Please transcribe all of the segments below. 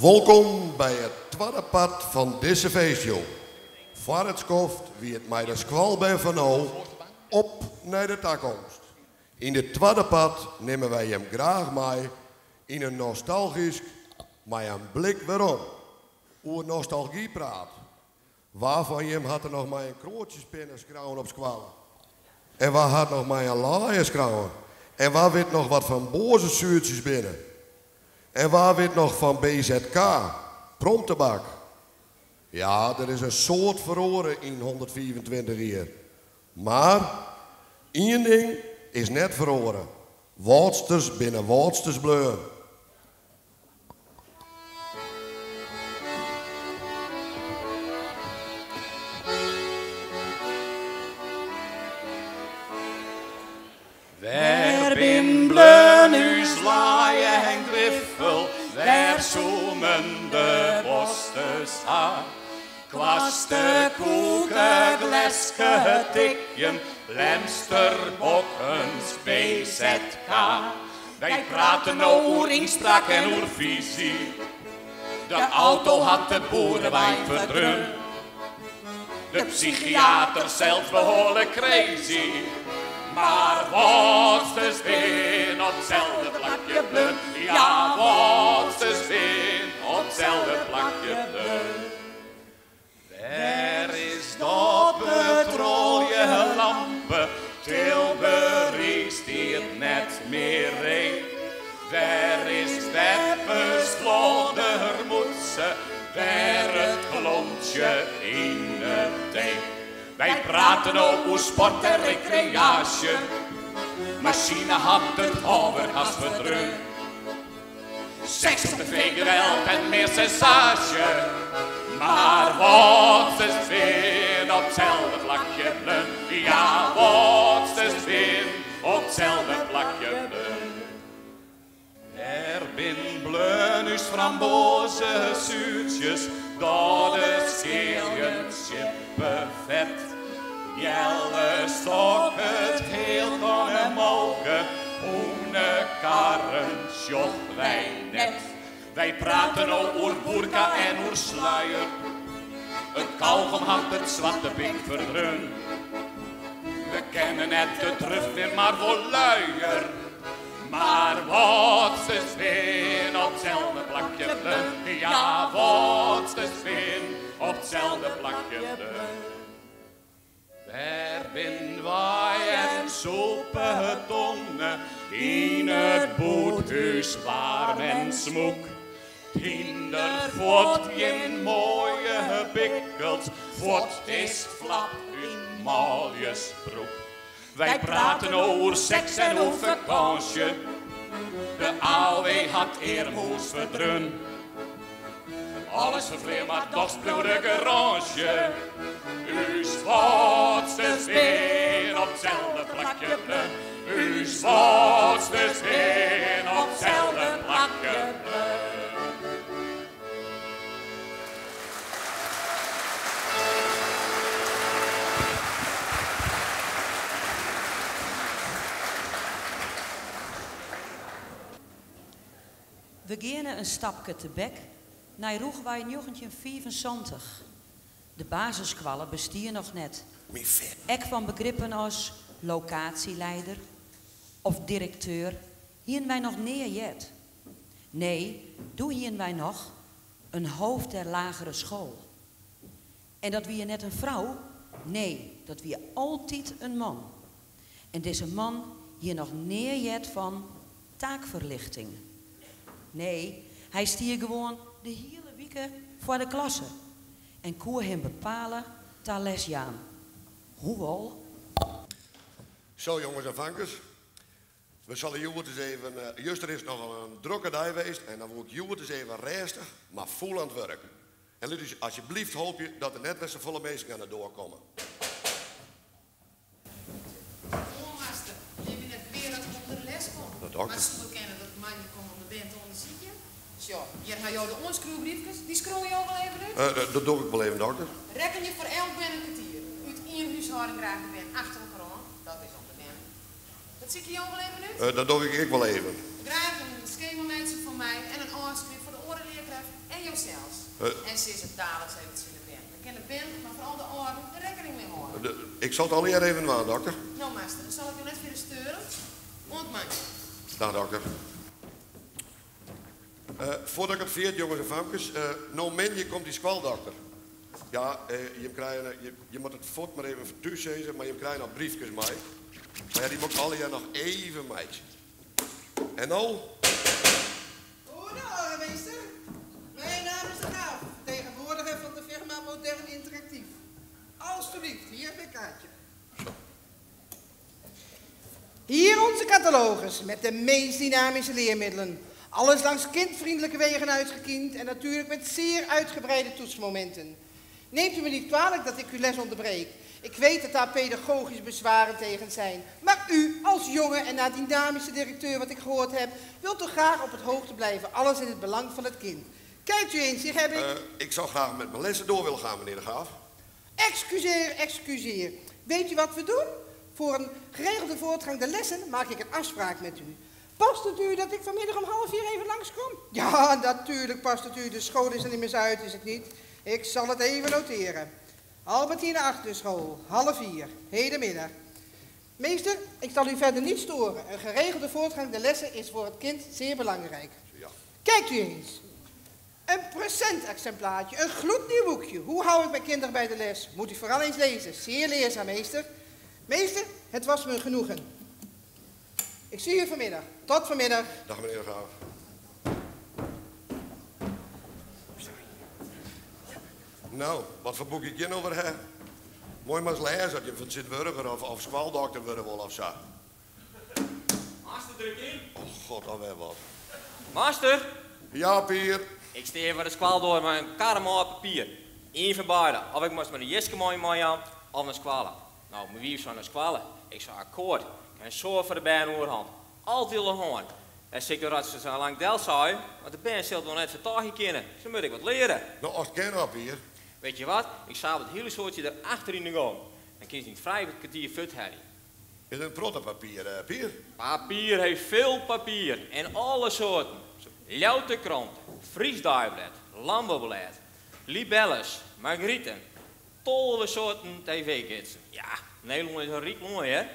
Wolkom by it twadde part fan dizze feestjûn. Foar it skoft wie it mei de skoalbern fan no op nei de takomst. Yn dit twadde part nimme wy jim graach mei yn in nostalgysk mei in blik werom. Oer nostalgy praat. Wa fan jim hat der noch mei in kroatsjespinne skreaun op skoalle? En wa hat noch mei in laaie skreaun? En wa wit noch wat framboaze suertsjes binne? En wa wit noch fan BZK, promtebak? Ja, der is in soad feroare yn 125 jier. Mar ien ding is net feroare, Wâldsters binne Wâldsters bleaun. Wêr bin bleaun ús laaie en griffel, wêr soe men de wosters ha? Kwaste, koeke, gleske, tikjen, Lemster, Bokkens, BZK. Wy prate no oer ynspraak en oer fisy. De auto hat de boerewein ferdreaun. De psychiater sels behoarlik crazy. Mar Wâldsters bin op 'tselde plakje bleaun. Ja, Wâldsters bin op 'tselde plakje bleaun. Wêr is de petroaljelampe? Tilbury stiet net mear ree. Wêr is beppes floddermûtse? Wêr it klontsje yn 'e tee? Wy prate no oer sport en rekreaasje. Masine hat it hânwurk hast ferdreaun. Seks op tv, geweld en mear sensaasje. Mar Wâldsters bin op 'tselde plakje bleaun. Ja, Wâldsters bin op 'tselde plakje bleaun. Wêr bin bleaun ús framboaze suertsjes, dat de skealjen sjippefet. Jelle stok it healkanne molke, hûnekarren sjoch wy net. Wy prate no oer boerka en oer sluier, it kaugom hat it swarte pik ferdreaun. We kenne net de truf mear, mar wol luier. Mar Wâldsters bin op 'tselde plakje bleaun. Ja, Wâldsters bin op 'tselde plakje bleaun. Wêr bin wei en sûpe tonge yn it bûthús waarm en smûk. Hynder fuort gjin moaie bikkels, fuort is flap út manljusbroek. Wy prate no oer seks en oer fakânsje. De AOW hat earmhûs ferdreaun. Alles ferflean, mar dochs bliuwt de garânsje. Us Wâldsters bin op 'tselde plakje bleaun. Us Wâldsters bin op 'tselde plakje bleaun. We geane in stapke tebek nei rûchwei 1975. De basisskoalle bestie noch net. Ek fan begrippen as lokatieleider of direkteur hiene wy noch nea heard. Nee, doe hiene wy noch in hoofd der lagere school. En dat wie net in frou, nee, dat wie altyd in man. En dizze man hie noch nea heard fan taakferlichting. Nee, hy stie gewoan de hiele wike foar de klasse en koe him bepale ta lesjaan. Hoewol. Zo jonges en fankes, we sille hjoed ris even, juster is nochal in drokke dei west en dan woe ik hjoed ris even rêstich, mar fûl oan it wurk. En lit ús asjebleaft hoopje dat der net wer safolle minsken oan de doar komme. Moarn master, nim my net kwea dat ik ûnder de les kom. Dat dokter. Mar soe it kinne dat ik moandei kom om de bern te ûndersykjen? Sjoch, hjir ha jo de oanskriuwbriefkes, dy skriuwe jo wol even út? Dat doch ik wol even dokter. Rekkenje foar elk bern in kertier. Ut ien húshâlding graach de bern achter elkoar oan, dat is om de bern. Dat sykje jo wol even út? Dat doch ik ek wol even. Graach in. skema meitsje foar my en in ôfskrift foar de oare learkrêften en josels. En sis it daliks even tsjin de bern. Dan kinne de bern, mar foaral de âlden, der rekkening mei hâlde. Ik sil it allegear even dwaan, dokter. No, master, dan sil ik jo net fierder steuren. Oant moandei. Dag, dokter. Foardat ik it ferjit, jonges en famkes, no moandei komt dy skoaldokter. Ja, jim krije, jim moatte it fuort mar even thús sizze, mar jim krije noch briefkes mei. Mar ja, dy moat ik allegear noch even meitsje. En no? Goedemorgen, meester. Mijn naam is De Graaf, vertegenwoordiger van de firma Modern Interactief. Alstublieft, hier heb ik kaartje. Hier onze catalogus met de meest dynamische leermiddelen. Alles langs kindvriendelijke wegen uitgekiend en natuurlijk met zeer uitgebreide toetsmomenten. Neemt u me niet kwalijk dat ik uw les onderbreek. Ik weet dat daar pedagogische bezwaren tegen zijn. Maar u, als jonge en na dynamische directeur wat ik gehoord heb, wilt toch graag op het hoogte blijven. Alles in het belang van het kind. Kijkt u eens, hier heb ik... Ik zou graag met mijn lessen door willen gaan, meneer De Graaf. Excuseer, excuseer. Weet u wat we doen? Voor een geregelde voortgang der lessen maak ik een afspraak met u. Past het u dat ik vanmiddag om 3:30 even langskom? Ja, natuurlijk past het u. De school is er niet meer uit, is het niet? Ik zal het even noteren. Albertine Achterschool, 3:30, hedenmiddag. Meester, ik zal u verder niet storen. Een geregelde voortgang der lessen is voor het kind zeer belangrijk. Ja. Kijkt u eens. Een present-exemplaartje, een gloednieuw boekje. Hoe hou ik mijn kinderen bij de les? Moet u vooral eens lezen. Zeer leerzaam, meester. Meester, het was me een genoegen. Ik zie u vanmiddag. Tot vanmiddag. Dag meneer de Graaf. Nou, wat voor boek ik hier nou weer heb? Mooi maar eens lezen dat je van Sint-Wurger of skoaldokter worden wil of zo. Master, druk in. Oh god, alweer wat. Master? Ja, Pier. Ik steer voor de squal door met een karma op papier. Eén van beide. Of ik moest met een jiske mooi mooi aan, of een squalen. Nou, mijn wief zou naar squalen. Ik zou akkoord. Ik heb een soort voor de bijen oorhand. Altijd de hoorn. En zeker dat ze zo lang del zei, want de band zult nog net vertagen kennen. Ze moet ik wat leren. Nou, als het kan op hier. Weet je wat? Ik zou het hele soortje erachter in de gang. Dan kun je niet vrij het kwartier fut hebben. Is het een prottenpapier, Pier? Papier heeft veel papier en alle soorten. Louter krant, Fries Dagblad, Landbouwbeleid, libelles, margrieten, tolle soorten tv-gidsen. Ja, Nederland is een riek mooi, hè?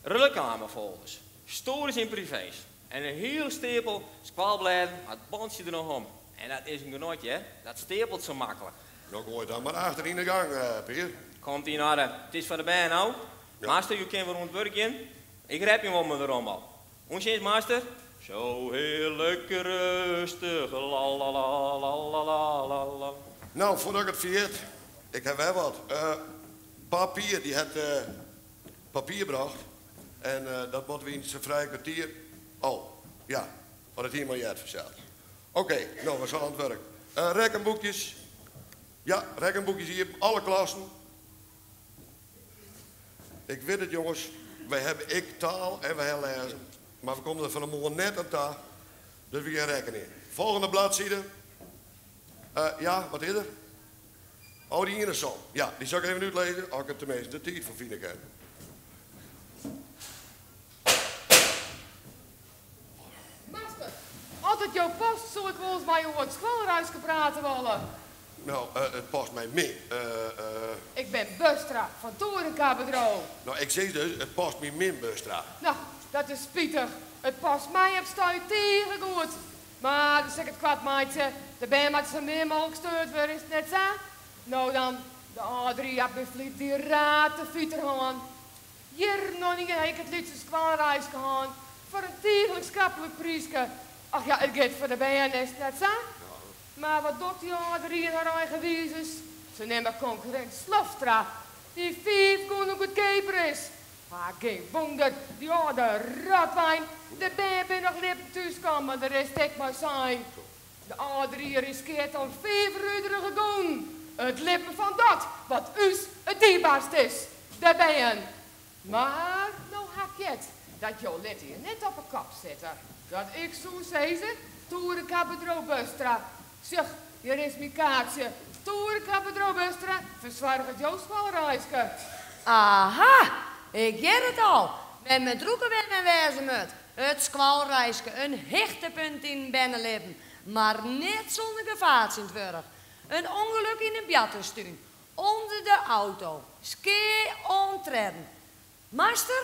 Reclamefolders, stories in privés en een heel stapel squalbladen met het bandje er nog om. En dat is een genotje, hè? Dat stapelt zo makkelijk. Nou, gooi dan maar achter in de gang, Pier. Komt ie naar de... Het is van de band nou. Ja. Master, je kan weer ontwerken in. Ik rep je wel met de rommel. Onzin, master? Zo heerlijk rustig, la la la la la la la la. Nou, voordat ik het vergeet, ik heb wel wat. Papier, die het papier bracht. En dat moeten we in zijn vrije kwartier. Oh, ja, wat het hier maar jij verzeld. Oké, nou, we zijn aan het werk. Rekkenboekjes. Ja, rekkenboekjes hier, alle klassen. Ik weet het, jongens. Wij hebben ik taal en wij hebben lezen. Maar we komen er van de morgen net aan taal. Dus we gaan rekenen. Volgende bladzijde. Ja, wat is er? Oh, die ene som. Ja, die zal ik even uitlezen. Als ik het tenminste de tijd voor vinden kan. Master, altijd jouw post zal ik wel eens bij jou het schoolreisje praten willen. Nou, het past mij mee. Ik ben Bustra van Torenka-bedrijf. Nou, ik zeg dus, het past mij min, Bustra. Nou, dat is spietig. Het past mij op stuit tegen goed. Maar, dan zeg ik het kwad, meidje. De band maakt zo meer mogelijk gestuurd worden, is het net zo? Nou dan, de A3 had me vliet die raad de fietser gaan. Hier nog niet heb ik het liedje schoolreis gehad. Voor een degelijk schappelijk prijsje. Ach ja, het gaat voor de band, is het net zo? Maar wat doet die A3 in haar eigen wijzes? Ze nemen concurrent Slofstra, die 5 konden goedkoper is. Maar geen wonder, die oude rotwijn, de baby nog lippen thuiskomen, de rest ik maar zijn. De A3 riskeert al 5 ruderige goen. Het lippen van dat, wat us het dierbaarst is, de bijen. Maar nou hak je het, dat jou let hier net op de kop zitten. Dat ik zo zei ze, Toerenkabedrobustra. Zeg, hier is mijn kaartje. Toerenkabedrobustra, verzorg het jouw schoolreisje. Aha, ik ken het al. Met mijn droeken ben en wezen moet. It skoalreiske, in hichtepunt yn in bernelibben, mar net sûnder gefaar tsjintwurdich. In ûngelok yn in bjattestún, ûnder de auto, skea oan tredden. Master,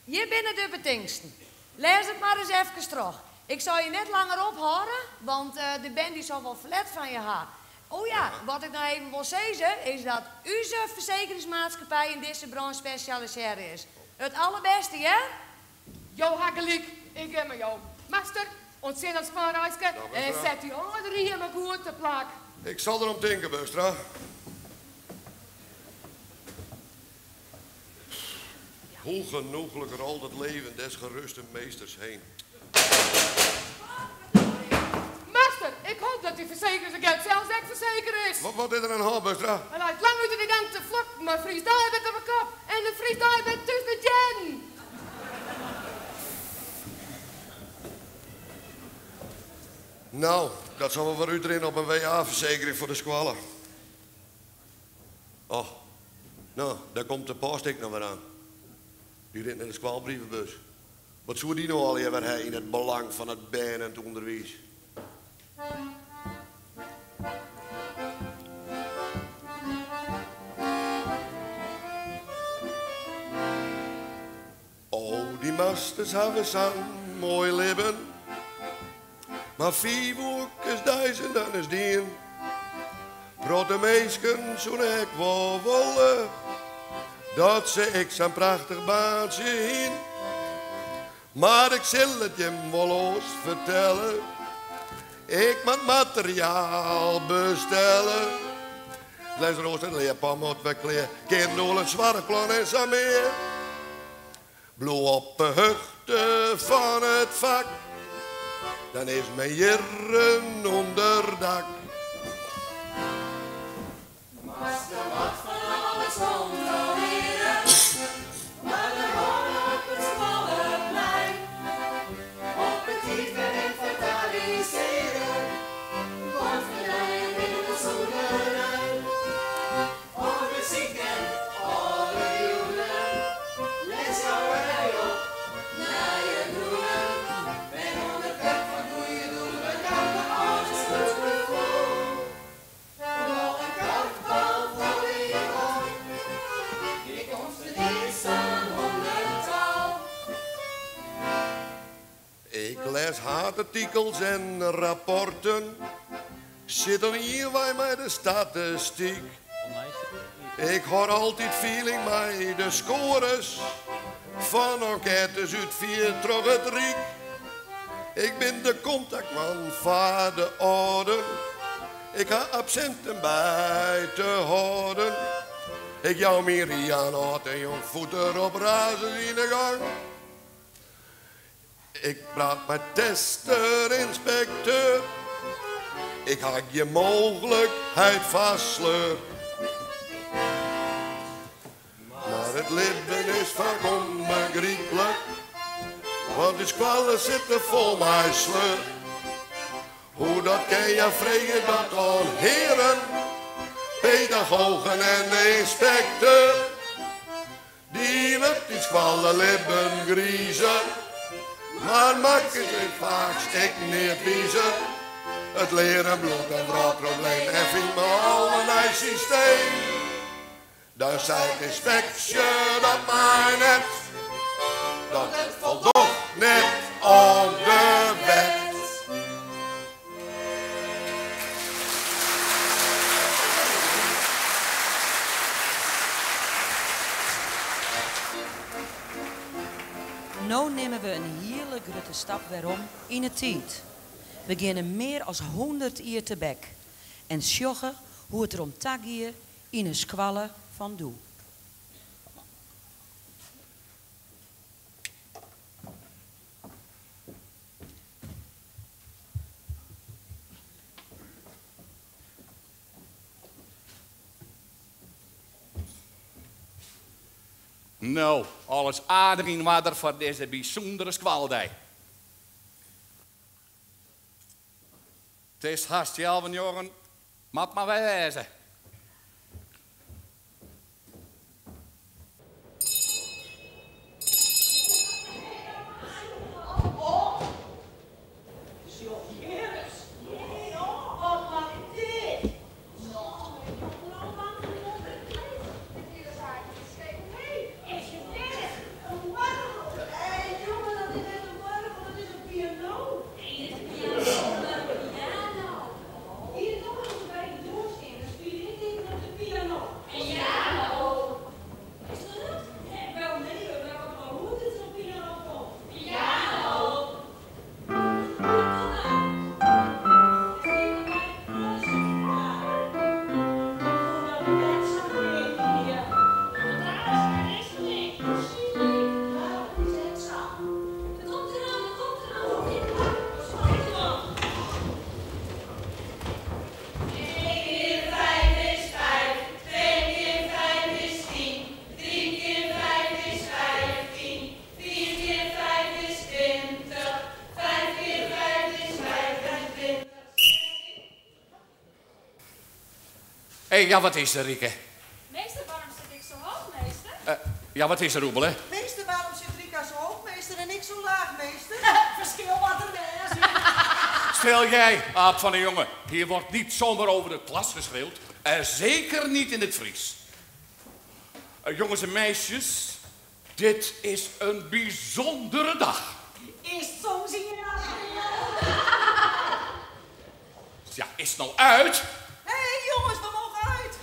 hjir binne de betingsten. Lês it mar ris efkes troch. Ik sil je net langer ophâlde, want de bern dy sil wol ferlet fan je ha. O ja, wat ik noch even wol sizze, is dat ús fersekeringsmaatskippij yn dizze brânsj spesjalisearre is. It allerbêste, hear! Jo ha gelyk, ik gean mei jo. Master, oant sjen op skoalreiske en set dy âlde rie mar goed te plak. Ik sal der om tinke, Buurstra. Hoe genoeglijk rolt het leven des gerusten meesters heen. Master, ik hoop dat dy fersekeringsagint sels ek fersekere is. Wat is der oan de hân, Buurstra? Hy leit lang út yn de gang te flokken mei Fries Deiblêd op 'e kop en it Fries Deiblêd tusken de teannen. No, dat sil wol wer útrinne op in WA-fersekering foar de skoalle. Och, no, dêr komt de post ek noch wer oan. Dy rint nei de skoalbrievebus. Wat soe dy no allegear wer ha yn it belang fan it bern en it ûnderwiis? O, dy masters hawwe sa'n moai libben. Mar fiif oerkes deis en dan is dien. Protte minsken soene ek wol wolle dat se ek sa'n prachtich baantsje hiene. Mar ik sil it jim wol oars fertelle, ik moat materiaal bestelle. Lesroaster, learplan moat wer klear, kearndoel en soarchplan en sa mear. Bliuw op 'e hichte fan it fak, dan is men jierren ûnder dak. Master moat fan alles kontroleare, mar de oarder op it skoalleplein. Op 'e tiid wer ynventariseare, guod fernijen binnen sûnder ein. Ûndersyk en âlde jûnen, lesjouwerij op nije grûnen. Bern oan it wurk foar goeie doelen, jout de âlders goed gefoel. Foaral in kartbal foar de hân. Hjir komst it earst sa'n hûnderttal. Ik lês haadartikels en rapporten, sit al ien wei mei de statistyk. Ik hâld altyd feeling mei de skoares fan enkêtes útfierd troch it Ryk. Ik bin de kontaktman foar de âlden, ik ha absinten by te hâlden. Ik jou myn rie oan âld en jong, foeter op razers yn de gang. Ik praat mei tester, ynspekteur, ik ha gjin mooglikheid foar sleur. Mar it libben is faak ûnbegryplik, want de skoallen sitte fol mei sleur. Hoe dat kin, ja freegje dat oan hearen, pedagogen en de ynspekteur. Dy wurdt it skoallelibben grizer, mar makket it faaks ek neat wizer. It learen bliuwt in wrâldprobleem en fynt men al in nij systeem. Dan seit ynspeksje dat mei net, dat it foldocht net oan de wet. No nimme we in hiele grutte stap werom yn 'e tiid. We geane mear as hûndert jier tebek en sjogge hoe it derom tagie yn 'e skoalle fan doe. No, alles aardich yn oarder foar dizze bysûndere skoaldei. It is hast healwei njoggen, moat mar wer wêze. Hé, ja, wat is der, Rike? Meester, waarom zit ik zo hoog, meester? Ja, wat is er, Oebele? Meester, waarom zit Rika zo hoog, meester, en ik zo laag, meester? Verschil wat er is. Stil jij, aap van een jongen. Hier wordt niet zomaar over de klas geschreeuwd. En zeker niet in het Fries. Jongens en meisjes, dit is een bijzondere dag. Is soms hier. Ja, is het nou uit? Hé, hey, jongens, we mogen uit.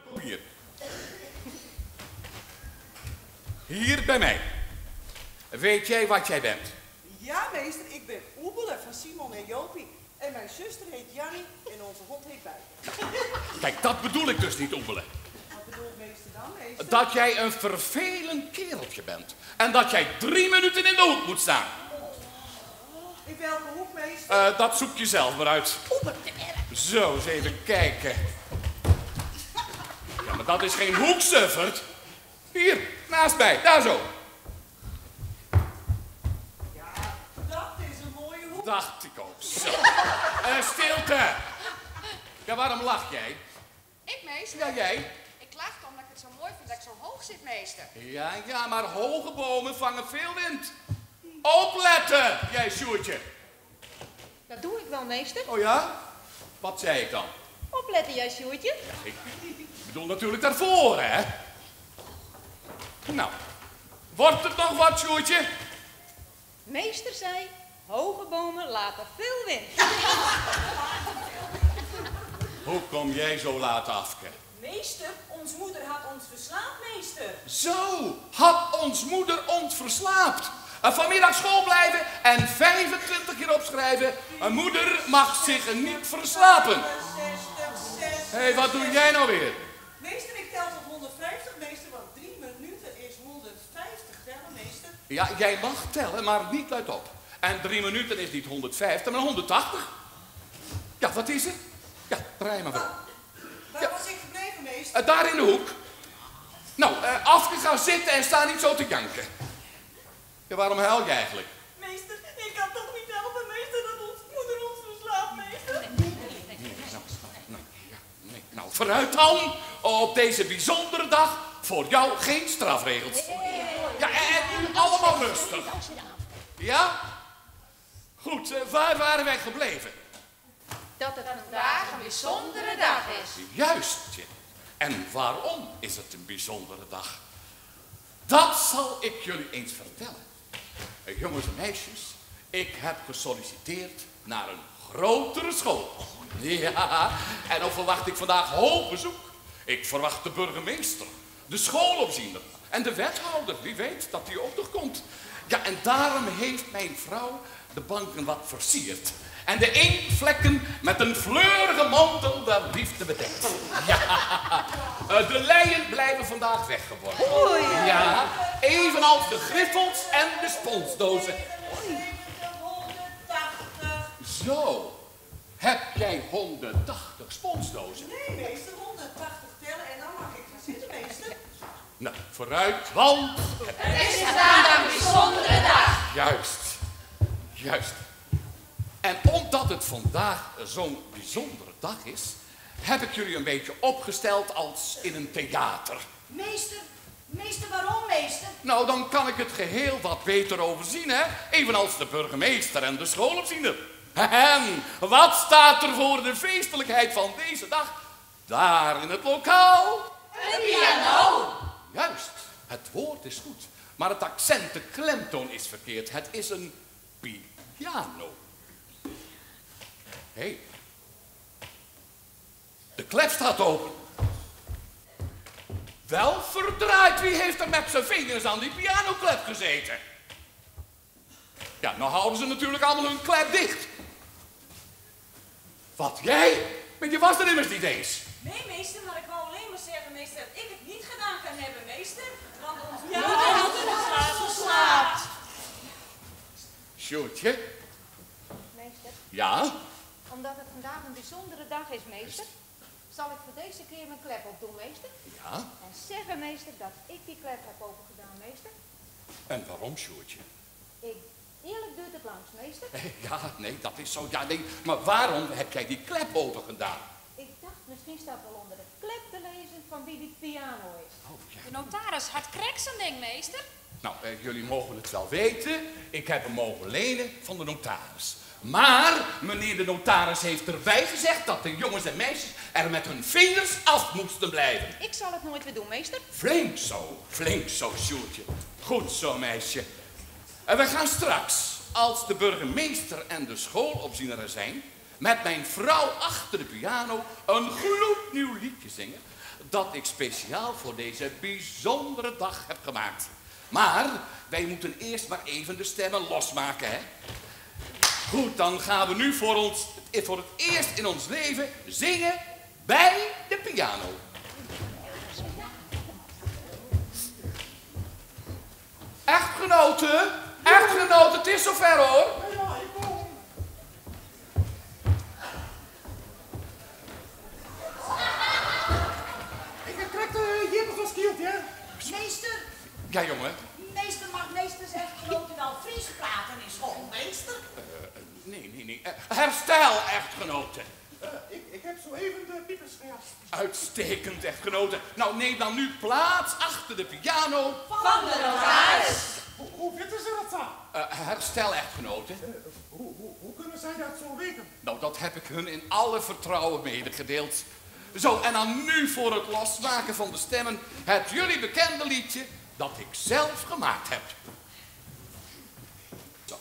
Kom hier. Hier bij mij. Weet jij wat jij bent? Ja, meester, ik ben Oebele van Simon en Jopie. En mijn zuster heet Jannie en onze hond heet Buik. Kijk, dat bedoel ik dus niet, Oebele. Wat bedoelt meester dan, meester? Dat jij een vervelend kereltje bent. En dat jij 3 minuten in de hoek moet staan. In welke hoek, meester? Dat zoek je zelf maar uit. Zo, eens even kijken. Ja, maar dat is geen hoek, sufferd. Hier, naast mij, daar zo. Ja, dat is een mooie hoek. Dacht ik ook. Zo. Stilte. Ja, waarom lach jij? Ik, meester? Ja, jij. Ik lach omdat ik het zo mooi vind dat ik zo hoog zit, meester. Ja, ja, maar hoge bomen vangen veel wind. Opletten, jij Sjoerdje. Dat doe ik wel, meester. Oh ja? Wat zei ik dan? Opletten, jij Sjoerdje. Ja, ik bedoel natuurlijk daarvoor, hè? Nou, wordt het nog wat, Sjoerdje? Meester zei, hoge bomen laten veel wind. Hoe kom jij zo laat af, Ke? Meester, ons moeder had ons verslaapt, meester. Zo, had ons moeder ons verslaapt. Vanmiddag school blijven en 25 keer opschrijven. Een moeder mag zich niet verslapen. 60, 6. Hé, hey, wat doe jij nou weer? Meester, ik tel tot 150, meester, want 3 minuten is 150 tellen, meester. Ja, jij mag tellen, maar niet luidop. En 3 minuten is niet 150, maar 180. Ja, wat is het? Ja, draai maar weer. Waar was ik gebleven, meester? Daar in de hoek. Nou, af gaan zitten en sta niet zo te janken. Ja, waarom huil je eigenlijk? Meester, ik kan toch niet helpen, meester, dat ons moeder ons verslaapt, meester. Nee, nou, vooruit dan. Op deze bijzondere dag voor jou geen strafregels. Ja, en nu allemaal rustig. Ja? Goed, waar waren wij gebleven? Dat het vandaag een bijzondere dag is. Juist, Jim. En waarom is het een bijzondere dag? Dat zal ik jullie eens vertellen. Jongens en meisjes, ik heb gesolliciteerd naar een grotere school. Ja, en dan verwacht ik vandaag hoog bezoek. Ik verwacht de burgemeester, de schoolopziener en de wethouder. Wie weet dat die ook nog komt. Ja, en daarom heeft mijn vrouw de banken wat versierd. En de inktvlekken met een fleurige mantel der liefde bedekt. Ja, de leien blijven vandaag weggeworpen. Ja, evenals de griffels en de sponsdozen. 180. Zo, heb jij 180 sponsdozen? Nee, meester, 180 tellen en dan mag ik gaan zitten, meester. Nou, vooruit, want... Het is vandaag een bijzondere dag. Juist, juist. En omdat het vandaag zo'n bijzondere dag is, heb ik jullie een beetje opgesteld als in een theater. Meester, meester, waarom, meester? Nou, dan kan ik het geheel wat beter overzien, hè? Evenals de burgemeester en de schoolopziener. En wat staat er voor de feestelijkheid van deze dag? Daar in het lokaal. Een piano. Juist, het woord is goed, maar het accent, de klemtoon is verkeerd. Het is een piano. Hé, hey. De klep staat open. Wel verdraaid, wie heeft er met zijn vingers aan die pianoklep gezeten? Ja, nou houden ze natuurlijk allemaal hun klep dicht. Wat, jij? Maar je was er immers niet eens. Nee, meester, maar ik wou alleen maar zeggen, meester, dat ik het niet gedaan kan hebben, meester. Want ons moeder had ons verslaapt. Sjoerdje? Meester, Ja? omdat het vandaag een bijzondere dag is, meester, zal ik voor deze keer mijn klep opdoen, meester. Ja? En zeggen, meester, dat ik die klep heb opengedaan, meester. En waarom, Sjoerdje? Ik Eerlijk duurt het langst, meester. Ja, nee, dat is zo. Ja, nee. Maar waarom heb jij die klep open gedaan? Ik dacht, misschien staat wel onder de klep te lezen van wie die piano is. Oh, ja. De notaris had krek zijn ding, meester. Nou, jullie mogen het wel weten. Ik heb hem mogen lenen van de notaris. Maar meneer de notaris heeft erbij gezegd dat de jongens en meisjes er met hun vingers af moesten blijven. Ik zal het nooit weer doen, meester. Flink zo, Sjoerdje. Goed zo, meisje. En we gaan straks, als de burgemeester en de schoolopziener er zijn, met mijn vrouw achter de piano een gloednieuw liedje zingen dat ik speciaal voor deze bijzondere dag heb gemaakt. Maar wij moeten eerst maar even de stemmen losmaken, hè? Goed, dan gaan we nu voor het eerst in ons leven zingen bij de piano. Echtgenoten, echtgenoten, het is zover hoor. Ja, ik kom. Ik heb correct de jippels als kielt, hè? Meester, Ja, jongen. meester mag meesters echtgenoten wel Fries praten in school, meester? Nee, nee, nee. Herstel, echtgenoten. Ik heb zo even de piepers gejast. Uitstekend, echtgenoten. Nou, neem dan nu plaats achter de piano. Van de notaris. Hoe weten ze dat zo? Herstel, echtgenoten. Hoe kunnen zij dat zo weten? Nou, dat heb ik hun in alle vertrouwen medegedeeld. Zo, en dan nu voor het losmaken van de stemmen het jullie bekende liedje dat ik zelf gemaakt heb. Zo.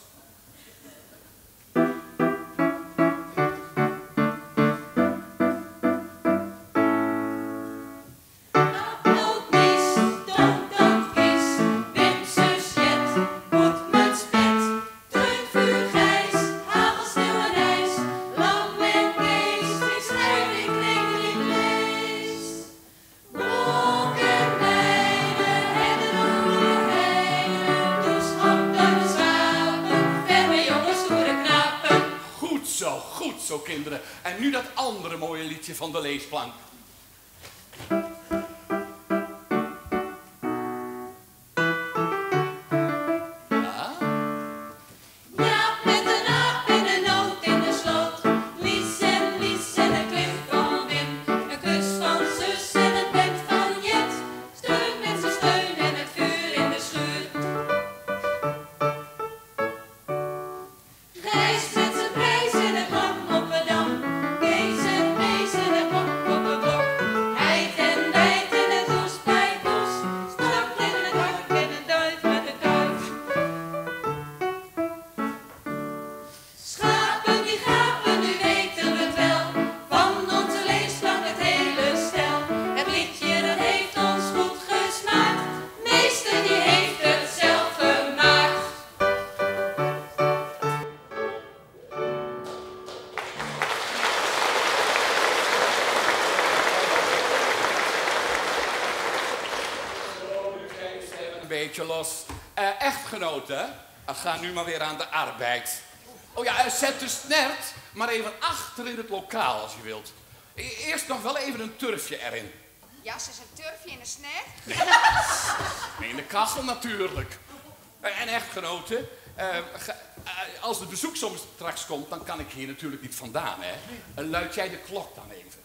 Appel, Mies, toon, kies, Wim, zus, Jet, moet muts, pet, Teun, vuur, Gijs, hagel, sneeuw en ijs, Lam en Kees, ik schrijf, ik reken, ik lees. Bok en meiden, herder over de heide, doe schap, duiven, schapen, ver mijn jongens, stoere knapen. Goed zo, kinderen. En nu dat andere mooie liedje van de leesplank. Ja? Jaap met een aap in de noot in de sloot. Lies en Lies en een klim van Wim. Een kus van zus en een pet van Jet. Steun met zijn steun en het vuur in de schuur. Gijs met zijn prijs en het lam op het dam. Kees en Mees en het blok op het blok. Heid en wijd en het hoes bij poes. Strak en het hak en een duif met een kuif. Schapen die gapen, nu weten we het wel. Van onze leesplank het hele stel. Het liedje dat heeft ons goed gesmaakt. Meester die heeft het zelf gemaakt. Een beetje los. Echtgenoten, ga nu maar weer aan de arbeid. Oh ja, zet de snert maar even achter in het lokaal als je wilt. Eerst nog wel even een turfje erin. Ja, ze is een turfje in de snert. Nee, in de kachel natuurlijk. En echtgenoten, als het bezoek soms straks komt, dan kan ik hier natuurlijk niet vandaan, hè. Luid jij de klok dan even?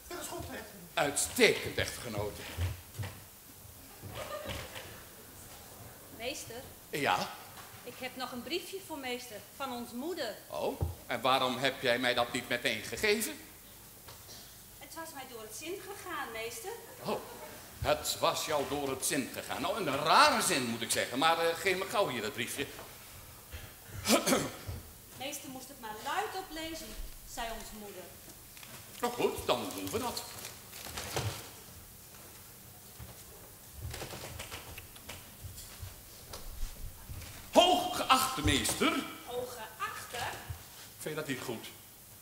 Dat is goed, hè? Uitstekend, echtgenoten. Meester, Ja? ik heb nog een briefje voor meester van ons moeder. Oh, en waarom heb jij mij dat niet meteen gegeven? Het was mij door het zin gegaan, meester. Oh, het was jou door het zin gegaan. Nou, een rare zin moet ik zeggen, maar geef me gauw hier dat briefje. Meester moest het maar luid oplezen, zei ons moeder. Nou goed, dan doen we dat. Hooggeachte meester. Hooggeachte? Vind je dat niet goed?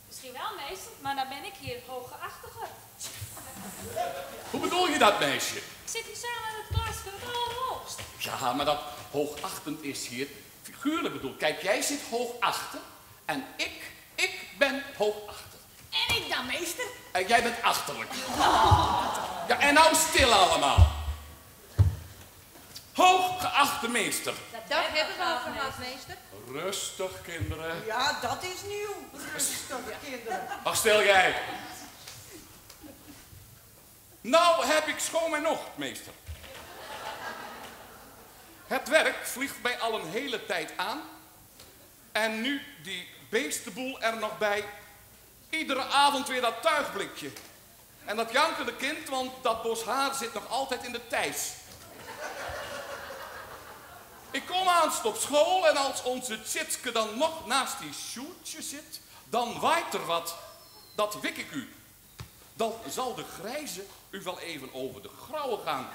Misschien wel, meester, maar dan ben ik hier hooggeachtiger. Hoe bedoel je dat, meisje? Ik zit hier samen in het klasje het allerhoogst. Ja, maar dat hoogachtend is hier figuurlijk bedoeld. Kijk, jij zit hoog achter en ik ben hoogachter. En ik dan, meester? En jij bent achterlijk. Ja, en nou stil allemaal. Hooggeachte Geachte meester. Dat hebben we al gehad, meester. Rustig, kinderen. Ja, dat is nieuw. Rustig, kinderen. Ach, stil jij. Nou heb ik schoon mijn nocht, meester. Het werk vliegt mij al een hele tijd aan. En nu die beestenboel er nog bij. Iedere avond weer dat tuigblikje. En dat jankende kind, want dat bos haar zit nog altijd in de thijs. Ik kom aanst op school en als onze Tjitske dan nog naast die Sjoerdje zit, dan waait er wat. Dat wik ik u. Dan zal de grijze u wel even over de grauwe gaan.